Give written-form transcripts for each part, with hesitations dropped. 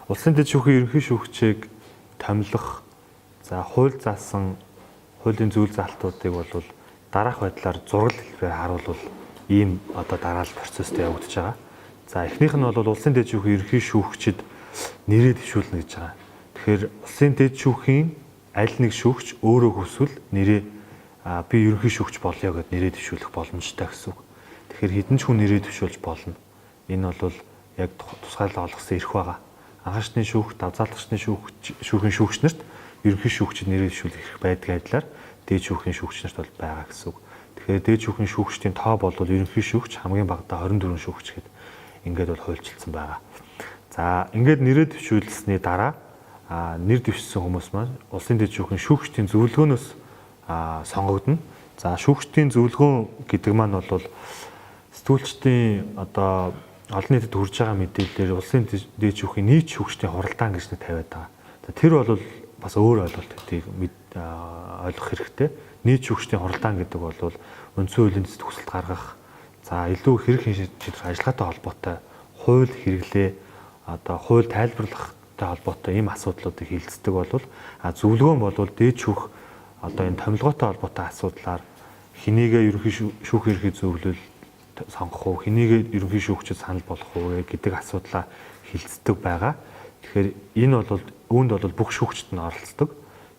Улсын дэд шүүхийн ерөнхий шүүгчийг томилох, за хууль заасан хуулийн зүйл заалтуудыг бол дараах байдлаар зураг хэлбэрээр харуулвал ийм одоо дараалал процесстэй явагдаж байгаа. За эхнийх нь бол улсын дэд шүүхийн ерөнхий шүүгчид нэрээ дэвшүүлнэ гэж байгаа. Тэгэхээр улсын дэд шүүхийн аль нэг шүүгч өөрөө хүсвэл нэрээ би ерөнхий шүүгч болъё гэд нэрээ дэвшүүлэх боломжтой гэсэн үг. Тэгэхээр хэдэн ч хүн нэрээ дэвшүүлж болно. Энэ бол яг тусгаарлал олгосон эрх байгаа. Анхан шатны шүүх, давзаалгачны шүүгч, шүүхийн шүүгч нарт ерөнхий шүүгчид нэрээ дэвшүүлэх эрх байдаг адилаар дээд шүүхийн шүүгч нарт бол байгаа гэсэн үг. Тэгэхээр дээд шүүхийн шүүгчдийн тоо бол ерөнхий шүүгч хамгийн багадаа 24 шүүгч гэд ингээд бол хуульчилсан байгаа. За ингээд нэрээ дэвшүүлсэний дараа нэр дэвшсэн хүмүүс маань улсын дэд шүүхийн шүүгчдийн зөвлөгөөнөөс сонгогдоно. За шүүгчдийн зөвлөгөөн гэдэг маань бол сэтгүүлчдийн одоо олон нийтэд хүрж байгаа мэдээллээр улсын дээд шүүхийн нийт шүүгчдийн хуралдаан гэж нэг тавиад байгаа. За тэр бол бас өөр ойлголт гэдгийг ойлгох хэрэгтэй. Нийт шүүгчдийн хуралдаан гэдэг бол үндсэн хуулийн дэд хүсэлт гаргах, за илүү хэрэг шийдвэр ажиллагаатай холбоотой хууль хэрэглээ, одоо хууль тайлбарлахтай холбоотой ийм асуудлуудыг хилцдэг бол зөвлөгөөн бол дээд шүүх одоо энэ томилгоотой холбоотой асуудлаар хэнийгээ ерөнхий шүүх ерөнхий зөвлөл сонгох уу, хэнийгээ ерөнхий шүүгчид санал болгох уу гэдэг асуудлаа хилцдэг байгаа. Тэгэхээр энэ бол үүнд бол бүх шүүгчид нь оролцдог.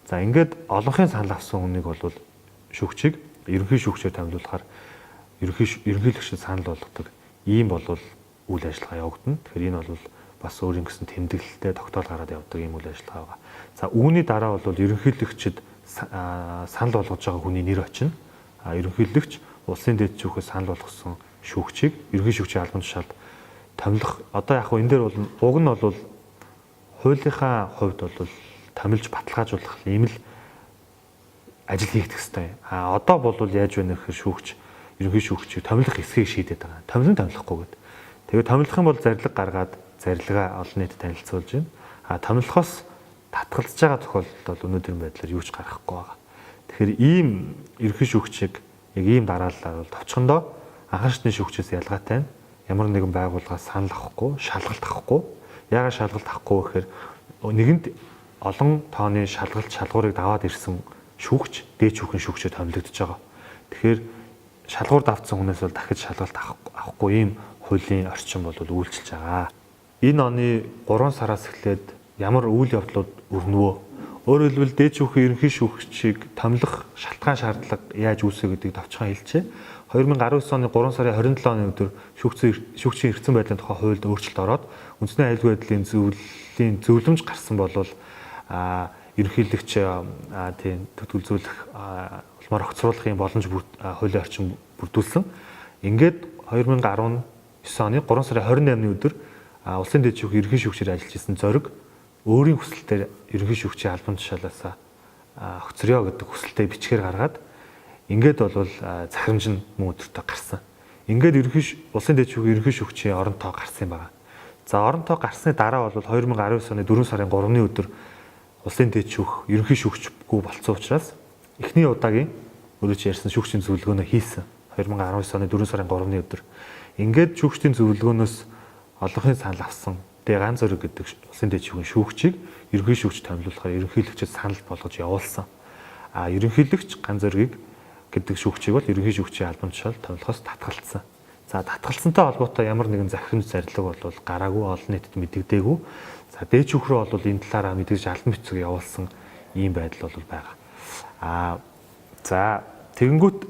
За ингээд олонхын санал авсан хүнийг бол шүүгчийг ерөнхий шүүгчээр томилуулахаар ерөнхийлөгчид санал болгодог. Ийм бол үйл ажиллагаа явагдана. Тэгэхээр энэ бол бас өөрийн гэсэн тэмдэглэлтэй тогтоол гараад явдаг ийм үйл ажиллагаа байгаа. За үүний дараа бол ерөнхийлөгчид санал болгож байгаа хүний нэр очино. Ерөнхийлөгч улсын дэд шүүхээс санал болгосон шүүгчийг ерөнхий шүүгчийн албан тушаалд томилох. Одоо яг хөө энэ дээр бол уг нь бол хуулийнхаа хувьд бол томилж баталгаажуулах ийм л ажил хийгдэх ёстой. А одоо бол яаж вэ гэхээр шүүгч ерөнхий шүүгчийг томилох эсхийг шийдээд байгаа. Томилон томилохгүй гэдэг. Тэгээд томилох юм бол зарлиг гаргаад зарилгаа олон нийтэд танилцуулж байна. А томилохоос татгалзаж байгаа тохиолдолд бол өнөөдрийн байдлаар юу ч гаргахгүй байгаа. Тэгэхээр ийм ерөнхий шүүгчийг яг ийм дараалалаар бол товчхондоо анхан шатны шүүгчээс ялгаатай нь ямар нэгэн байгууллагаас санал авахгүй, шалгалт авахгүй. Яагаад шалгалт авахгүй гэхээр нэгэнт олон тооны шалгалт шалгуурыг даваад ирсэн шүүгч дээд шүүхийн шүүгчээр томилогдож байгаа. Тэгэхээр шалгуур давтсан хүнээс бол дахиж шалгалт авахгүй ийм хуулийн орчин бол үйлчилж байгаа. Энэ оны 3 сараас эхлээд ямар үйл явдлууд өрнөвөө? Өөрөөр хэлбэл дээд шүүхийн ерөнхий шүүгчийг томилох шалтгаан шаардлага яаж үүсвэ гэдгийг товчхон хэлжээ. 2019 оны 3 сарын 27-ны өдөр шүүгчийн эргэцэн байдлын тухай хуульд өөрчлөлт ороод үндэсний аюулгүй байдлын зөвлөлийн зөвлөмж гарсан бол ерөнхийлөгч тийм төгөлзүүлэх улмаар огцруулах юм боломж хуулийн орчин бүрдүүлсэн. Ингээд 2019 оны 3 сарын 28-ны өдөр улсын дэд шүүх ерөнхий шүүгчээр ажиллаж исэн Зориг өөрийн хүсэлтээр ерөнхий шүүгчийн албан тушаалаас огцорё гэдэг хүсэлтээ бичгээр гаргаад ингээд бол захирамж нь мөн өдөртөө гарсан. Ингээд ерөнхий улсын дэд шүүхийн ерөнхий шүүгчийн орон тоо гарсан юм байна. За орон тоо гарсны дараа бол 2019 оны 4 сарын 3-ны өдөр улсын дэд шүүх ерөнхий шүүгчгүй болцсон учраас эхний удаагийн өөрөө чи ярьсан шүүгчийн зөвлөгөөнөө хийсэн. 2019 оны 4 сарын 3-ны өдөр. Ингээд шүүгчдийн зөвлөгөөнөөс олонхын санал авсан Д Ган Зориг гэдэг улсын дэд шүүхийн шүүгчийг ерөнхий шүүгч томилуулахаар ерөнхийлөгчид санал болгож явуулсан. А ерөнхийлөгч Ган Зоригийг гэдэг шүүгчийг бол ерөнхий шүүгчийн албан тушаал томилохоос татгалцсан. За татгалцсантай холбоотой ямар нэгэн захирамж зарлиг бол гараагүй, олон нийтэд мэдэгдээгүй. За дээд шүүх рүү бол энэ талаараа мэдээж албан бичиг явуулсан ийм байдал бол байгаа. А за тэгэнгүүт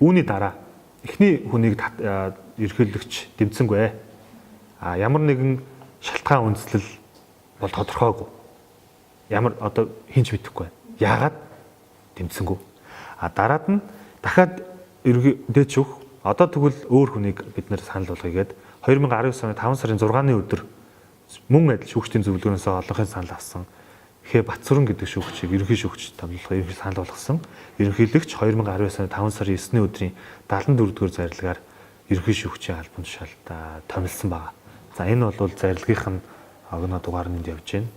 үүний дараа эхний хүнийг ерөнхийлөгч дэмцэнгүй. А ямар нэгэн шалтгаан үндслэл бол тодорхойгүй. Ямар одоо хинч мэдэхгүй байна. Яагаад дэмцэнгүй? А дараад нь дахиад ерөнхий дээд шүүх одоо тэгвэл өөр хүнийг бид нэр санал болгоё гээд 2019 оны 5 сарын 6-ны өдөр мөн адил шүүгчдийн зөвлөгөөнөөс олонхын санал авсан Хэ Батсүрэн гэдэг шүүгчийг ерөнхий шүүгч томилох ерөнхий санал болгосон. Ерөнхийлөгч 2019 оны 5 сарын 9-ний өдрийн 74-р зарилгаар ерөнхий шүүгчийн албан тушаалд томилсон байна. За энэ бол зарилгынх нь огно дугаар нэнд явж байна.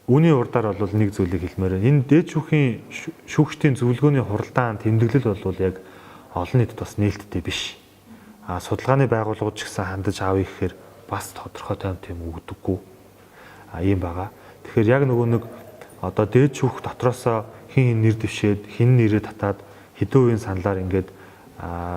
Үүний урдаар бол нэг зүйлийг хэлмээр байна. Энэ дээд шүүхийн шүүгчдийн зөвлөгөөний хуралдаан тэмдэглэл бол яг олон нийтэд бас нээлттэй биш. А судалгааны байгууллагууд ч гэсэн хандаж авъя гэхээр бас тодорхой тойм тийм өгдөггүй. Ийм байгаа. Тэгэхээр яг нөгөө нэг одоо дээд шүүх дотроосоо хин хин нэр дэвшээд, хин нэрээ татаад хэдэн хувийн саналаар ингээд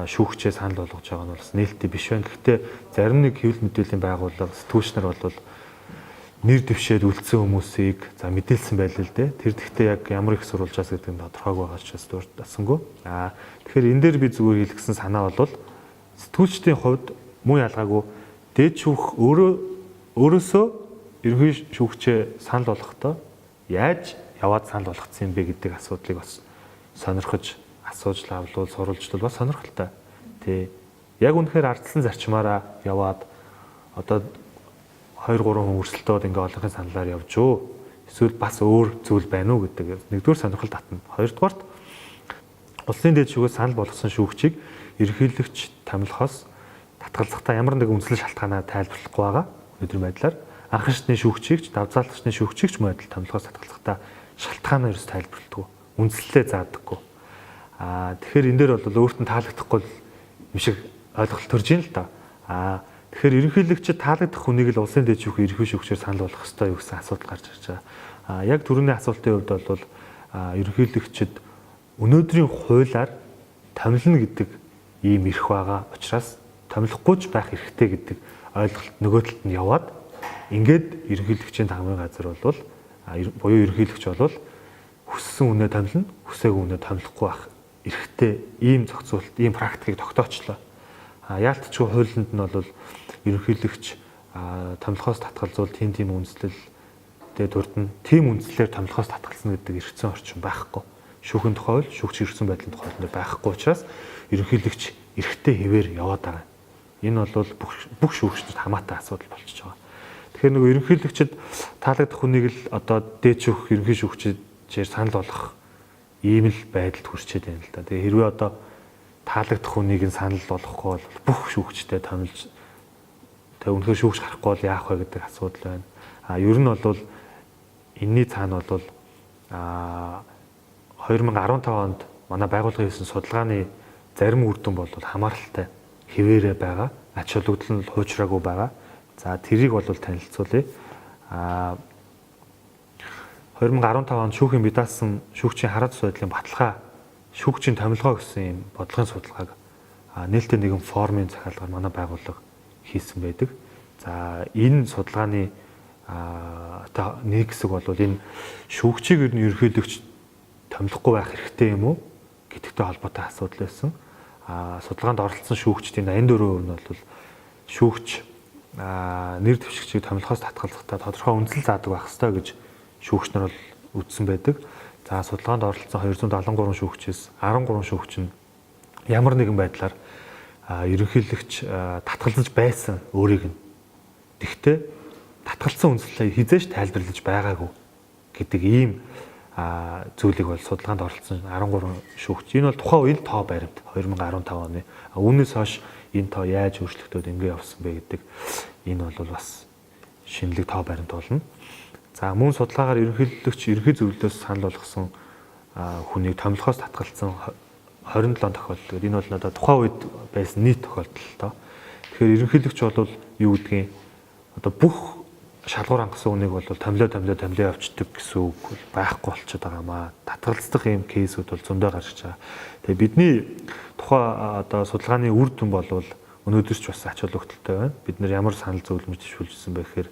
шүүгчээ санал болгож байгаа нь бас нээлттэй биш байна. Гэхдээ зарим нэг хэвлэл мэдээллийн байгууллага, сэтгүүлч нар бол нэр дэвшээд үлдсэн хүмүүсийг за мэдээлсэн байлаа л дээ. Тэр гэхдээ яг ямар их сурвалжаас гэдэг нь тодорхойгүй байгаа учраас дурдсангүй. Тэгэхээр энэ дээр би зүгээр хэлэх гэсэн санаа бол сэтгүүлчдийн хувьд муу ялгаагүй дээд шүүх өөрөөсөө ерөнхий шүүгчээ санал болгохдоо яаж яваад санал болгоцсон юм бэ гэдэг асуудлыг бас сонирхож асууж лавлуул сурвалжлал бас сонирхолтой. Тэ. Яг үнэхээр ардсан зарчмаараа яваад одоо 2 3 хүн өрсөлдөөд ингээ олонхын саналаар явж юу? Эсвэл бас өөр зүйл байна уу гэдэг нэгдүгээр сонирхол татна. Хоёрдугаарт улсын дээд шүүгээс санал болгосон шүүгчийг ерөнхийлөгч томилхоос татгалзахдаа ямар нэгэн үндслэл шалтгаанаа тайлбарлахгүй байгаа. Өнөөдрийн байдлаар анхан шатны шүүгчийг ч давзаалгчны шүүгчийг ч мөн адил томилхоос татгалзахдаа шалтгаанаа ерөөс тайлбарладаг. Үндслэлээ заадаггүй. Тэгэхээр энэ дээр бол өөрт нь таалагдахгүй юм шиг ойлголт төрж ийн л доо. Тэгэхээр ерөнхийлөгчд таалагдах хүнийг л улсын дээд шүүх ерөнхий шүүгчээр санал болгох ёстой юу гэсэн асуудал гарч ирж байгаа. Яг түрүүний асуултын хувьд бол ерөнхийлөгчд өнөөдрийн хуулиар томилно гэдэг ийм эрх байгаа учраас томилохгүй ч байх эрхтэй гэдэг ойлголт нөгөө талд нь яваад ингээд ерөнхийлөгчийн тагмын газар бол буюу ерөнхийлөгч бол хүссэн үнэ томилно, хүсээгүй үнэ томилохгүй байх эрхтэй ийм зохицуулалт, ийм практикийг тогтоочлоо. Яалтчгүй хуулинд нь бол ерөнхийлөгч томилхоос татгалзуул тийм үндэслэлтэй дурдна. Тийм үндслээр томилхоос татгалзна гэдэг эргэцэн орчин байхгүй. Шүүхэн тухай хууль, шүүгч эргэцэн байдлын тухай хуулинд байхгүй учраас ерөнхийлөгч эрхтэй хэвээр яваад байгаа. Энэ бол бүх шүүгчдэд хамаатай асуудал болчихж байгаа. Тэгэхээр нөгөө ерөнхийлөгчд таалагдах хүнийг л одоо дээд шүүх, ерөнхий шүүгчээр санал болгох ийм л байдалд хүрчээд байна л да. Тэгээ хэрвээ одоо таалагдах хүнийг нь санал болгохгүй бол бүх шүүгчтэй томилж тэгээ үнэхээр шүүгч гарахгүй бол яах вэ гэдэг асуудал байна. Ер нь бол энэний цаана бол 2015 онд манай байгууллагын хийсэн судалгааны зарим үр дүн бол хамааралтай хэвээрээ байгаа. Ач холбогдол нь хуучраагүй байгаа. За тэрийг бол танилцуулъя. 2015 онд шүүхийн бие даасан шүүгчийн хараа тус байдлын баталгаа, шүүгчийн томилгоо гэсэн ийм бодлогын судалгааг нээлттэй нэгэн формын захиалгаар манай байгууллага хийсэн байдаг. За энэ судалгааны нэг хэсэг бол энэ шүүгчийг ер нь ерөнхийлөгч томилохгүй байх хэрэгтэй юм уу гэдэгтэй холбоотой асуудал байсан. Судалгаанд оролцсон шүүгчдийн 84% нь бол шүүгч нэр дэвшигчийг томилхоос татгалзахдаа тодорхой үндсэл заадаг байх ёстой гэж шүүгч нар бол үзсэн байдаг. За судалгаанд оролцсон 273 шүүгчээс 13 шүүгч нь ямар нэгэн байдлаар ерөнхийлөгч татгалзаж байсан өөрийг нь. Тэгвэл татгалцсан үндслээ хизээш тайлбарлаж байгаагүй гэдэг ийм зүйлийг бол судалгаанд оролцсон 13 шүүгч. Энэ бол тухайн үеийн тоо баримт 2015 оны. Үүнээс хойш энэ тоо яаж өөрчлөгдөд ингэ явсан бэ гэдэг энэ бол бас шинэлэг тоо баримт болно. За мөн судалгаагаар ерөнхийлөгч ерөнхий зөвлөлөөс санал болгосон хүнийг томилхоос татгалцсан 27 тохиолдол. Тэгээд энэ бол надад тухайн үед байсан нийт тохиолдол тоо. Тэгэхээр ерөнхийлөгч бол юу гэдгийг одоо бүх шалгуур хангасан үнийг бол томилоо явчихдаг гэсэн үг бол байхгүй болчиход байгаа маа. Татгалзах юм кейсүүд бол зөндөө гарч иж байгаа. Тэгээ бидний тухайн одоо судалгааны үр дүн бол өнөөдөр ч бас ач холбогдолтой байна. Бид нэр ямар санал зөвлөмж дэвшүүлжсэн бэ гэхээр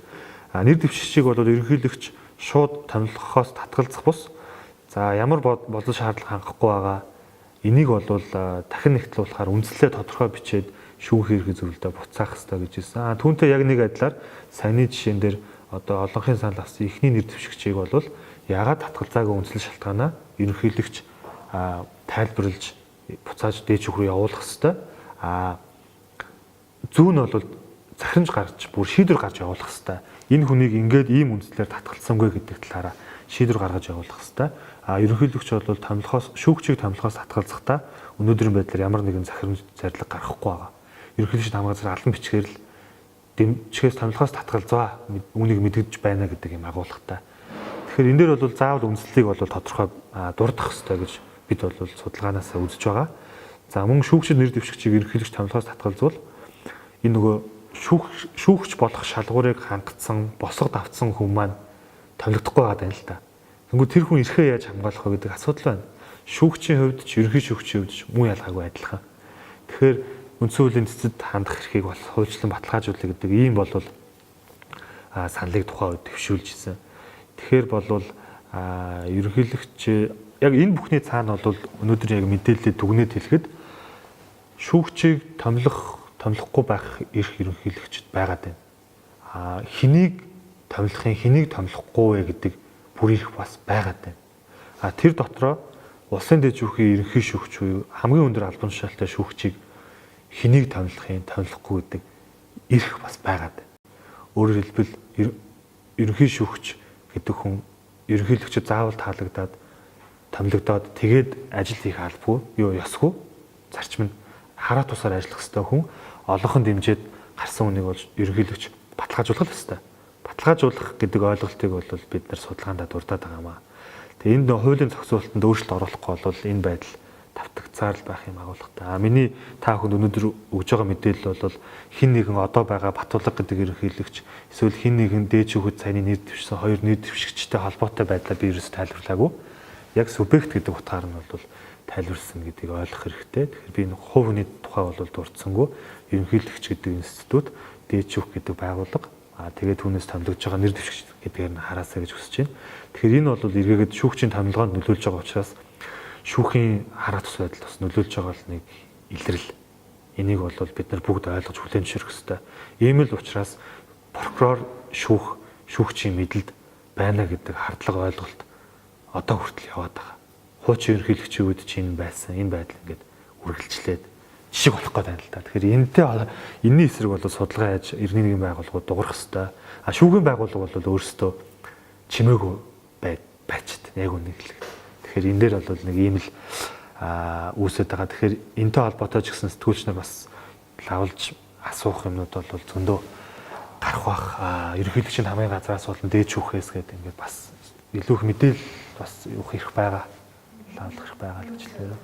нэр дэвшигчийг бол ерөнхийлөгч шууд томилхоос татгалзах бус за ямар болон шаардлага хангахгүй байгаа энийг бол дахин нэгтлүүлэхээр үндслээ тодорхой бичээд шүүх ерхий зөвлөлдөө буцаах хэрэгтэй гэж хэлсэн. Түүнтэй яг нэг адилаар саяны жишээн дээр одоо олонхын санал авсан эхний нэр дэвшигчийг бол яагаад татгалзаагүй үндслэл шалтгаанаа ерөнхийлөгч тайлбарлаж буцааж дээд шүүх рүү явуулах хэрэгтэй. Зүүн нь бол захирамж гарч бүр шийдвэр гарч явуулах хэрэгтэй. Энэ хүнийг ингээд ийм үндслээр татгалцсангүй гэдэг талаараа шийдвэр гаргаж явуулах хэрэгтэй. Ерөнхийлөгч бол томилхоос шүүгчийг томилхоос татгалзахдаа өнөөдрийн байдлаар ямар нэгэн захирамж зарлиг гаргахгүй байгаа. Ерөнхийлөгч хамгаалал алан бичгээр л дэмжихээс томилхоос татгалзаа үүнийг мэдгэж байна гэдэг юм агуулгатай. Тэгэхээр энэ дээр бол заавал үндслийг бол тодорхой дурдах хэрэгтэй гэж бид бол судалгаанаас үзэж байгаа. За мөн шүүгчид нэр дэвшигчийг ерөнхийлөгч томилхоос татгалзвал энэ нөгөө шүүгч болох шалгуурыг хангацсан, босго давтсан хүн маань томилогдохгүй байгаа юм л та. Тэнгүү тэр хүн эрхээ яаж хамгаалах вэ гэдэг асуудал байна. Шүүгчийн хувьд ч ерөнхий шүүгчийн хувьд ч муу ялгаагүй адилхан. Тэгэхээр үндсэн хуулийн цэцэд хандах эрхийг бол хуульчлан баталгаажуулъя гэдэг ийм бол саналыг тухайн үед төвшүүлж исэн. Тэгэхээр болвол ерөнхийлөгч яг энэ бүхний цаана бол өнөөдөр яг мэдээлэлээ дүгнээд хэлэхэд шүүгчийг томилох, томилохгүй байх эрх ерөнхийлөгчд байгаад байна. Хэнийг томилохын, хэнийг томилохгүй вэ гэдэг бүр эрх бас байгаад байна. Тэр дотроо улсын дэд шүүхийн ерөнхий шүүгч буюу хамгийн өндөр албан тушаалтай шүүгчийг хэнийг томилохын, томилохгүй гэдэг эрх бас байгаад байна. Өөрөөр хэлбэл ерөнхий шүүгч гэдэг хүн ерөнхийлөгчд заавал таалагдаад томилогдоод тэгээд ажил хийх албагүй, юу ёсгүй зарчим нь хараа тусаар ажиллах ёстой хүн олонхон дэмжиж гарсан үнийг бол ерөнхийлөгч баталгаажуулах ёстой. Баталгаажуулах гэдэг ойлголтыг бол бид нар судалгаандаа дурдаад байгаа юм аа. Тэгээ энд хуулийн зохицуулалтанд өөрчлөлт оруулахгүй бол энэ байдал тавтагцаар л байх юм агуулгатай. А миний та бүхэнд өнөөдөр өгж байгаа мэдээлэл бол хэн нэгэн одоо байгаа Батулга гэдэг ерөнхийлөгч эсвэл хэн нэгэн дээд шүүхэд саяны нэр дэвшсэн хоёр нэр дэвшигчтэй холбоотой байдлаа би ерөөс тайлбарлаагүй. Яг субъект гэдэг утгаар нь бол тайлбарласан гэдгийг ойлгох хэрэгтэй. Тэгэхээр би энэ хувь хүний тухай бол дурдсангүй. Ерөнхийлөгч гэдэг институт, дээд шүүх гэдэг байгууллага, тэгээд түүнээс томилогдож байгаа нэр дэвшигч гэдгээр нь хараасаа гэж хүсэж байна. Тэгэхээр энэ бол эргээгээд шүүгчийн томилгоонд нөлөөлж байгаа учраас шүүхийн хараа тус байдалд бас нөлөөлж байгаа л нэг илрэл. Энийг бол бид нар бүгд ойлгож хүлээн зөвшөөрөх ёстой. Ийм л учраас прокурор шүүх, шүүгчийн мэдлэлд байна гэдэг хардлага ойлголт одоо хүртэл яваад байгаа. Хуучин ерөнхийлөгчийн үед чинь энэ байсан, энэ байдал ингээд үргэлжлээд жишг болох гээд байна л та. Тэгэхээр энэтэй энэний эсрэг бол судалгаа яаж 91 байгууллагууд дуурах ёстой. А шүүхийн байгууллага бол өөрсдөө чимээгүй байчд яг үнийг хэлэх. Тэгэхээр энэ дээр бол нэг ийм л үүсээд байгаа. Тэгэхээр энэтэй холбоотой ч гэсэн сэтгүүлч нар бас лавлж асуух юмнууд бол зөндөө гарах бах. Ерөнхийлөгчийн хамгийн газраас болон дээд шүүхээс гэдэг ингээд бас илүү их мэдээлэл бас явах хэрэг байгаа. Лавлах хэрэг байгаа л гэж хэлээ.